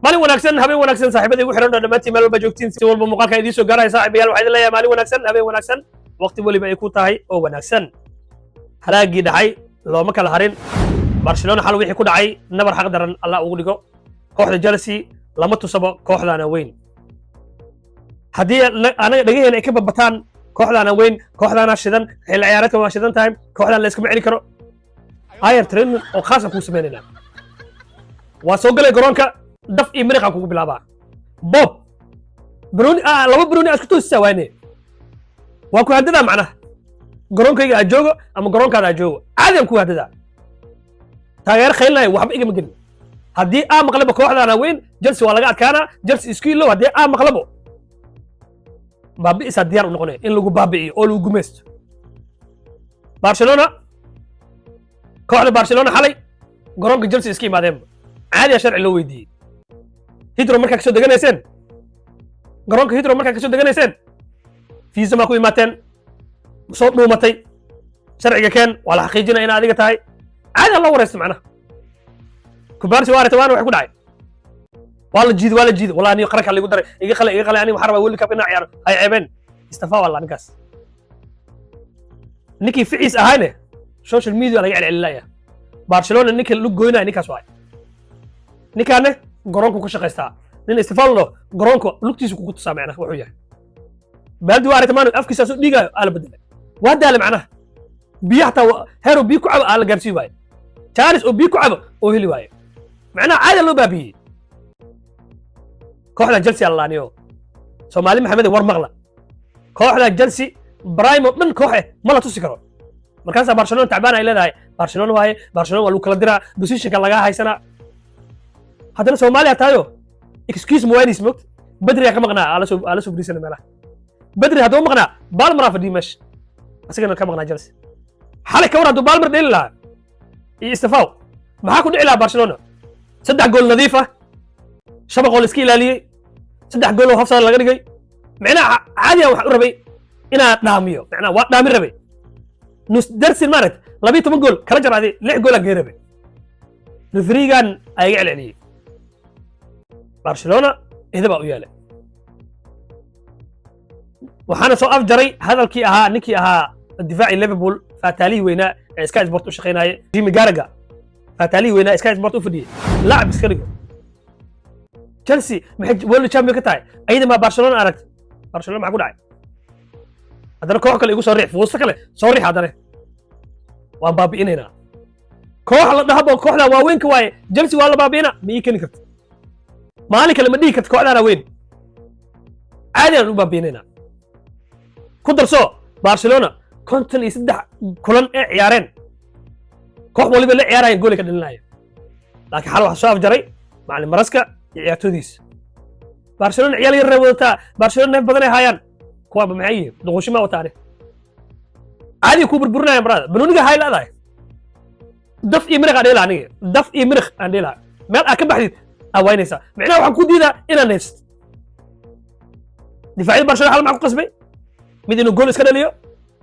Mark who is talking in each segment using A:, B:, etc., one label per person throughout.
A: Maalin wanaagsan, habeen wanaagsan, saaxiibada igu xiran oo dhammaantiin, meel walba joogtiin, si walba muuqaalka idiin soo gaaraya. Saaxiibayaal, waxaa idin leeyahay maalin wanaagsan, habeen wanaagsan, waqti weliba ay ku tahay oo wanaagsan. Halaagii dhacay looma kala harin. Barcelona xal wixii ku dhacay nabar xaq daran Allah ugu dhigo. Kooxda Chelsea lama tusabo kooxdaana weyn. Haddii anaga dhagaheena ay ka babataan kooxdaana weyn, kooxdaana shidan, xilli ciyaareedka waa shidan tahay, kooxdaan la iskama celi karo. Ayar training oo khaasan kuu samaynayna waa soo galay garoonka, daf iyo miriqaan kugu bilaabaa. Bob broni, laba broni aad isku toosisaa waane, waa ku hadadaa. Macnaha garoonkayga aad joogo ama garoonkaada aad joogo, caadi aan ku hadadaa. Taageero khaylinaya waxba igama gelin. Haddii aa maqlaba kooxdaana weyn, Chelsea waa laga adkaanaa, Chelsea isku ilow. Haddii aa maqlabo, baabi'isaa diyaar u noqonaya in lagu baabi'iyo oo lagu gumaysto. Barcelona, kooxda Barcelona xalay garoonka Chelsea iska imaadeenba, caadiya sharci loo weydiiyey. Heathrow markaa kasoo deganayseen, garoonka Heathrow markaa kasoo deganayseen, fiisa maa ku imaateen? Soo dhuumatay? Sharciga keen, waa la xaqiijinaya ina adiga tahay. Caadi loo waraysta. Macnaha Cubarsi waa aragtay, waana waxay ku dhacay. Waa la jiiday, waa la jiiday. Wallahi aniga qaranka ligu daray, iga qale, iga qale. Aniga waxaan rabaa World Cup inaan ciyaaro, hay ceebeen. Istafa waa la ninkaas. Ninkii ficiis ahayne social media laga celcelinaya. Barcelona ninka lug goynaya ninkaas waay. Ninkaane garoonku ka shaqaystaa, nin Estefano garoonka lugtiisa kugu tusaa. Macnaha wuxuu yahay Balde waa aragtay, maanu afkiisa soo dhiigaayo aa la bedelay. Waa daale. Macnaha biyo xataa heeroo biyo ku cabo aa la gaarsii waaye, chance oo biyo ku cabo oo heli waaye. Macnaha caada loo baabiyey kooxda Chelsea. Allaaniyo Soomaali Maxamed, war maqla, kooxda Chelsea prime oo dhan koox eh ma la tusi karo. Markaasaa Barcelona tacbaan ay leedahay. Barcelona waaye, Barcelona waa lagu kala diraa, positionka lagaa haysanaa. Haddana Soomaaliya tahayo, excuse ma waynaysa mogta. Bedriyaa ka maqnaa, aa la soo fadhiisana meelaha. Bedri hadduu maqnaa, Palmeraa fadhiyo meesha, asagana ka maqnaa Chelsea. Xalay ka war, hadduu Palmer dheeli lahaa iyo Estevao, maxaa ku dhici lahaa Barcelona? Saddex gool nadiif ah, shabaqoo la iska ilaaliyey, saddex gool oo offside laga dhigay. Micnaha caadiyan waxaan u rabay inaan dhaamiyo, macnaha waa dhaamin rabay. Nus darsin maaragt 12 gool kala jaraaday, lix goolaan gey rabay. Refereegan ayaga celceliyey. Barcelona ida baa u yeelay. Waxaana soo afjaray hadalkii ahaa ninkii ahaa difaacii Liverpool, faataalihii weynaa ee Sky Sport u shaqaynayay, Jimmy Carragher. Faataalihii weynaa Sky Sport u fadhiyey, lacab iska dhigo. Chelsea maxay world champion ka tahay? Ayada maa Barcelona aragtay? Barcelona maxaa ku dhacay? Haddana koox kale igu soo riix, fuusto kale soo riix. Haddana waan baabi'inaynaa koox la dhahabo kooxda waaweynka waaye. Chelsea waa la baabi'ina. Ma ii keeni karto maalin kale, ma dhihi karto kooxdaana weyn. Caadi aan u baabi'inaynaa. Ku darso, Barcelona 53 kulan ee ciyaareen, koox waliba la ciyaarayeen goolay ka dhalinaya. Laakiin xal waxaa soo afjaray macalin Maresca iyo ciyaartoodiisa. Barcelona ciyaal yar wadataa, Barcelona neef badan ay haayaan. Kuwaaba maxay yihiin? Duquushi ma wataane, caadi kuu burburinaya. Marada banooniga hay leedahay, daf iyo miriq aan dheela. Aniga daf iyo miriq aan dheelaa. Meel aad ka baxdid aa waynaysaa. Micnaha waxaan ku diidaa inaad neefsatid. Difaacyada Barcelona xal maxaa ku qasbay? Mid inuu gool iska dhaliyo,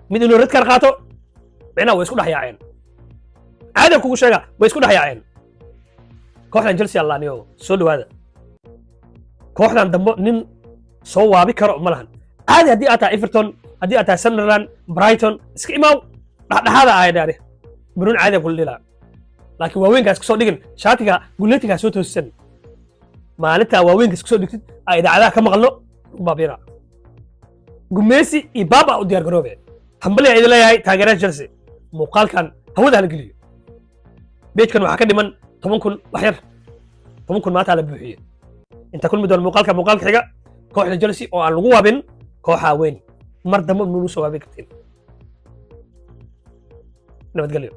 A: mid inuu red card qaato. Micnaha way isku dhex yaaceen. Caadiyan kugu sheega, way isku dhex yaaceen. Kooxdan Chelsea, allaaniyo soo dhawaada. Kooxdan dambe nin soo waabi karo ma lahan. Caadi haddii aad tahay Everton, haddii aad tahay Sunderland, Brighton, iska imaaw, dhexdhexaada ahayd. Ani banuun caadiyan kula dhilaa, laakiin waaweynka iska soo dhigin. Shaatiga guleetigaa soo toosisan. Maalintaa waaweynka iska soo dhigtid aa idaacadaha ka maqalno baabina gumeysi iyo baaba u diyaar garoobe. Hambali idin leeyahay, taageeraha Chelsea. Muuqaalkan hawada hala geliyo. Page-kan waxaa ka dhiman 10,000, wax yar. 10,000 maanta la buuxiye. Inta kulmi doona muuqaalka muuqaalka xiga, kooxda Chelsea oo aan lagu waabin kooxaa weyn mar dambe nulu soo waabin kartiin. Nabadgelyo.